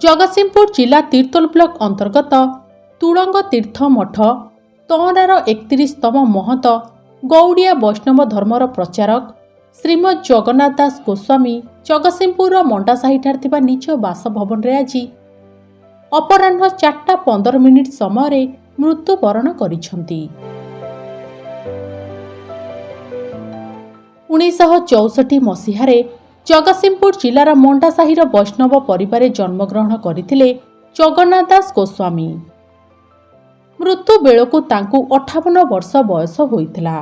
ଜଗତସିଂହପୁର ଜିଲ୍ଲା ତିର୍ତ୍ତୋଲ ବ୍ଲକ ଅନ୍ତର୍ଗତ ତୁଳଙ୍ଗ ତୀର୍ଥ ମଠ ତଅଁରାର 31ତମ ମହନ୍ତ, ଗୌଡ଼ିଆ ବୈଷ୍ଣବ ଧର୍ମର ପ୍ରଚାରକ ଶ୍ରୀମଦ୍ ଜଗନ୍ନାଥ ଦାସ ଗୋସ୍ୱାମୀ ଜଗତସିଂହପୁରର ମଣ୍ଡାସାହିଠାରେ ଥିବା ନିଜ ବାସଭବନରେ ଆଜି ଅପରାହ୍ନ 4ଟା 15 ମିନିଟ୍ ସମୟରେ ମୃତ୍ୟୁବରଣ କରିଛନ୍ତି। 1964 ମସିହାରେ ଜଗତସିଂହପୁର ଜିଲ୍ଲାର ମଣ୍ଡାସାହିର ବୈଷ୍ଣବ ପରିବାରରେ ଜନ୍ମଗ୍ରହଣ କରିଥିଲେ ଜଗନ୍ନାଥ ଦାସ ଗୋସ୍ୱାମୀ। ମୃତ୍ୟୁ ବେଳକୁ ତାଙ୍କୁ 58 ବର୍ଷ ବୟସ ହୋଇଥିଲା।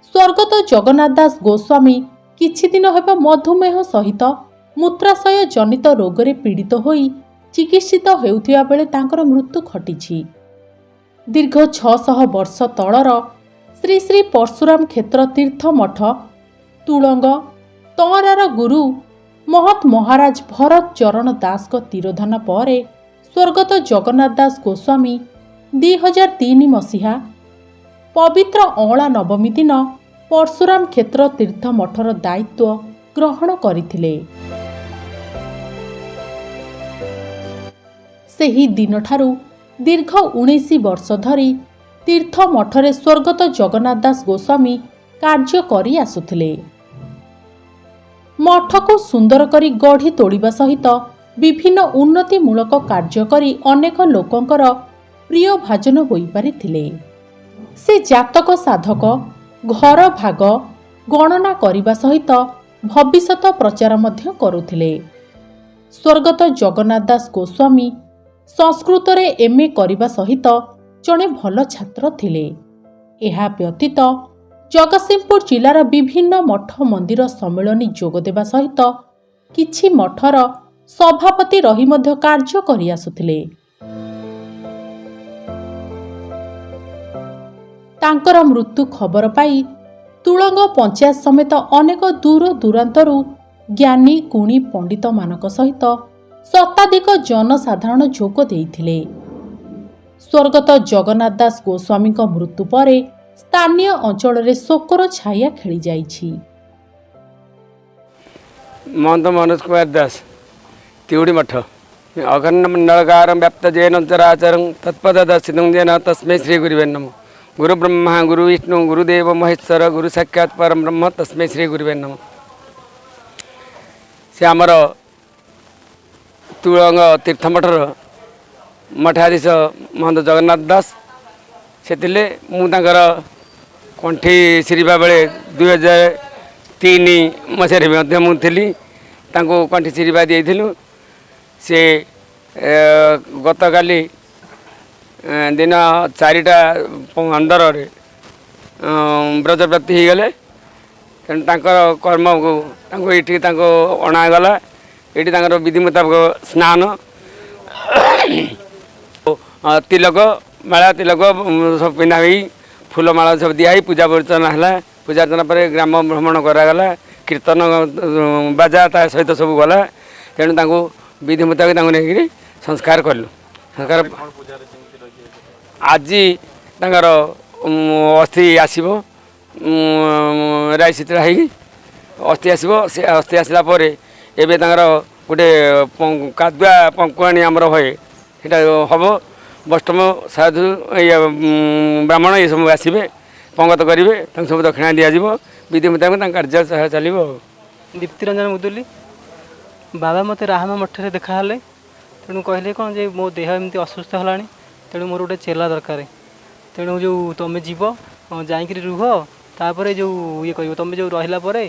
ସ୍ୱର୍ଗତ ଜଗନ୍ନାଥ ଦାସ ଗୋସ୍ୱାମୀ କିଛି ଦିନ ହେବ ମଧୁମେହ ସହିତ ମୂତ୍ରାଶୟ ଜନିତ ରୋଗରେ ପୀଡ଼ିତ ହୋଇ ଚିକିତ୍ସିତ ହେଉଥିବା ବେଳେ ତାଙ୍କର ମୃତ୍ୟୁ ଘଟିଛି। ଦୀର୍ଘ 600 ବର୍ଷ ତଳର ଶ୍ରୀ ଶ୍ରୀ ପରଶୁରାମ କ୍ଷେତ୍ର ତୀର୍ଥ ମଠ ତୁଳଙ୍ଗ ତଅଁରାର ଗୁରୁ ମହନ୍ତ ମହାରାଜ ଭରତ ଚରଣ ଦାସଙ୍କ ତିରୋଧାନ ପରେ ସ୍ୱର୍ଗତ ଜଗନ୍ନାଥ ଦାସ ଗୋସ୍ୱାମୀ 2003 ମସିହା ପବିତ୍ର ଅଁଳା ନବମୀ ଦିନ ପରଶୁରାମ କ୍ଷେତ୍ର ତୀର୍ଥ ମଠର ଦାୟିତ୍ୱ ଗ୍ରହଣ କରିଥିଲେ। ସେହି ଦିନଠାରୁ ଦୀର୍ଘ 19 ବର୍ଷ ଧରି ତୀର୍ଥ ମଠରେ ସ୍ୱର୍ଗତ ଜଗନ୍ନାଥ ଦାସ ଗୋସ୍ୱାମୀ କାର୍ଯ୍ୟ କରି ଆସୁଥିଲେ। ମଠକୁ ସୁନ୍ଦର କରି ଗଢ଼ି ତୋଳିବା ସହିତ ବିଭିନ୍ନ ଉନ୍ନତିମୂଳକ କାର୍ଯ୍ୟ କରି ଅନେକ ଲୋକଙ୍କର ପ୍ରିୟ ଭାଜନ ହୋଇପାରିଥିଲେ। ସେ ଜାତକ ସାଧକ, ଘର ଭାଗ ଗଣନା କରିବା ସହିତ ଭବିଷ୍ୟତ ପ୍ରଚାର ମଧ୍ୟ କରୁଥିଲେ। ସ୍ୱର୍ଗତ ଜଗନ୍ନାଥ ଦାସ ଗୋସ୍ୱାମୀ ସଂସ୍କୃତରେ ଏମ୍ଏ କରିବା ସହିତ ଜଣେ ଭଲ ଛାତ୍ର ଥିଲେ। ଏହା ବ୍ୟତୀତ ଜଗତସିଂହପୁର ଜିଲ୍ଲାର ବିଭିନ୍ନ ମଠ ମନ୍ଦିର ସମ୍ମିଳନୀ ଯୋଗଦେବା ସହିତ କିଛି ମଠର ସଭାପତି ରହି ମଧ୍ୟ କାର୍ଯ୍ୟ କରିଆସୁଥିଲେ। ତାଙ୍କର ମୃତ୍ୟୁ ଖବର ପାଇ ତୁଳଙ୍ଗ ପଞ୍ଚାୟତ ସମେତ ଅନେକ ଦୂର ଦୂରାନ୍ତରୁ ଜ୍ଞାନୀ ଗୁଣୀ ପଣ୍ଡିତମାନଙ୍କ ସହିତ ଶତାଧିକ ଜନସାଧାରଣ ଯୋଗ ଦେଇଥିଲେ। ସ୍ୱର୍ଗତ ଜଗନ୍ନାଥ ଦାସ ଗୋସ୍ୱାମୀଙ୍କ ମୃତ୍ୟୁ ପରେ ସ୍ଥାନୀୟ ଅଞ୍ଚଳରେ ଶୋକର ଛାୟା ଖେଳିଯାଇଛି। ମହନ୍ତ ମନୋଜ କୁମାର ଦାସ, ତିଉଡ଼ି ମଠ। ଅଖଣ୍ଡ ମଣ୍ଡଳାକାରଂ ବ୍ୟାପ୍ତ ଯେନ ଚରାଚରଂ ତତ୍ପଦ ଦର୍ଶିତଂ ଯେନ ତସ୍ମୈ ଶ୍ରୀ ଗୁରୁବେ ନମଃ। ଗୁରୁ ବ୍ରହ୍ମା ଗୁରୁ ବିଷ୍ଣୁ ଗୁରୁଦେବ ମହେଶ୍ୱର, ଗୁରୁ ସାକ୍ଷାତ ପରମ ବ୍ରହ୍ମ ତସ୍ମୈ ଶ୍ରୀ ଗୁରୁବେ ନମଃ। ସେ ଆମର ତୁଳଙ୍ଗ ତୀର୍ଥମଠର ମଠାଧୀଶ ମହନ୍ତ ଜଗନ୍ନାଥ ଦାସ ସେ ଥିଲେ। ମୁଁ ତାଙ୍କର କଣ୍ଠି ଶିରିବା ବେଳେ 2003 ମସିହାରେ ମଧ୍ୟ ମୁଁ ଥିଲି। ତାଙ୍କୁ କଣ୍ଠି ଶିରିବା ଦେଇଥିଲୁ। ସେ ଗତକାଲି ଦିନ 4ଟା 15ରେ ବ୍ରଜପ୍ରାପ୍ତି ହେଇଗଲେ। ତେଣୁ ତାଙ୍କର କର୍ମକୁ ତାଙ୍କୁ ଏଇଠି ତାଙ୍କୁ ଅଣାଗଲା। ଏଇଠି ତାଙ୍କର ବିଧି ମୁତାବକ ସ୍ନାନ, ତିଲକ ମାଳା, ତିଲକ ସବୁ ପିନ୍ଧା ହୋଇ, ଫୁଲମାଳ ସବୁ ଦିଆ ହେଇ ପୂଜା ଅର୍ଚ୍ଚନା ହେଲା। ପୂଜା ଅର୍ଚ୍ଚନା ପରେ ଗ୍ରାମ ଭ୍ରମଣ କରାଗଲା। କୀର୍ତ୍ତନ ବାଜା ତା ସହିତ ସବୁ ଗଲା। ତେଣୁ ତାଙ୍କୁ ବିଧି ମୁତାବକ ତାଙ୍କୁ ନେଇକରି ସଂସ୍କାର କଲୁ। ସଂସ୍କାର ଆଜି ତାଙ୍କର ଅସ୍ଥି ଆସିବ। ରାଇ ଶୀତଳା ହେଇକି ଅସ୍ଥି ଆସିବ। ସେ ଅସ୍ଥି ଆସିଲା ପରେ ଏବେ ତାଙ୍କର ଗୋଟେ କାଦୁଆ ପଙ୍କୁଆଣି ଆମର ହୁଏ, ସେଇଟା ହେବ। ବୈଷ୍ଣବ ସାଧୁ, ଇଏ ବ୍ରାହ୍ମଣ ଏସବୁ ଆସିବେ, ପଙ୍ଗତ କରିବେ। ତାଙ୍କୁ ସବୁ ଦକ୍ଷିଣା ଦିଆଯିବ। ବିଧି ମୁତାବକ ତାଙ୍କ କାର୍ଯ୍ୟ ଚାଲିବ ଆଉ। ଦୀପ୍ତି ରଞ୍ଜନ ମୁଦୁଲି। ବାବା ମୋତେ ରାହାମା ମଠରେ ଦେଖାହେଲେ। ତେଣୁ କହିଲେ କ'ଣ ଯେ ମୋ ଦେହ ଏମିତି ଅସୁସ୍ଥ ହେଲାଣି, ତେଣୁ ମୋର ଗୋଟେ ଚେଲା ଦରକାର। ତେଣୁ ଯେଉଁ ତୁମେ ଯିବ, ଯାଇକିରି ରୁହ, ତାପରେ ଯେଉଁ ଇଏ କରିବ, ତୁମେ ଯେଉଁ ରହିଲା ପରେ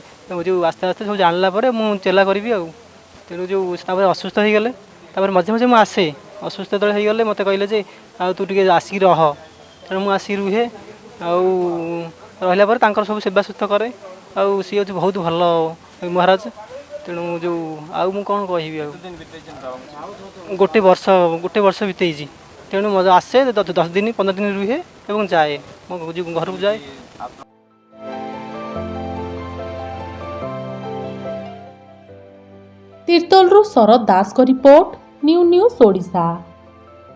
ଯେଉଁ ଆସ୍ତେ ଆସ୍ତେ ସବୁ ଜାଣିଲା ପରେ ମୁଁ ଚେଲା କରିବି। ଆଉ ତେଣୁ ଯେଉଁ ତାପରେ ଅସୁସ୍ଥ ହେଇଗଲେ, ତାପରେ ମଝିରେ ମଝିରେ ମୁଁ ଆସେ। ଅସୁସ୍ଥ ଯେତେବେଳେ ହେଇଗଲେ, ମୋତେ କହିଲେ ଯେ ଆଉ ତୁ ଟିକେ ଆସିକି ରହ। ତେଣୁ ମୁଁ ଆସିକି ରୁହେ। ଆଉ ରହିଲା ପରେ ତାଙ୍କର ସବୁ ସେବା ସୁସ୍ଥ କରେ। ଆଉ ସିଏ ହେଉଛି ବହୁତ ଭଲ ମହାରାଜ। ତେଣୁ ଯେଉଁ ଆଉ ମୁଁ କ'ଣ କହିବି? ଆଉ ଗୋଟେ ବର୍ଷ, ଗୋଟେ ବର୍ଷ ବିତେଇଛି। ତେଣୁ ମୋତେ ଆସେ, 10 ଦିନ 15 ଦିନ ରୁହେ ଏବଂ ଯାଏ, ମୋ ଯେଉଁ ଘରକୁ ଯାଏ। ତିର୍ତ୍ତୋଲରୁ ଶରତ ଦାସଙ୍କ ରିପୋର୍ଟ, ନ୍ୟୁ ନ୍ୟୁଜ୍ ଓଡ଼ିଶା।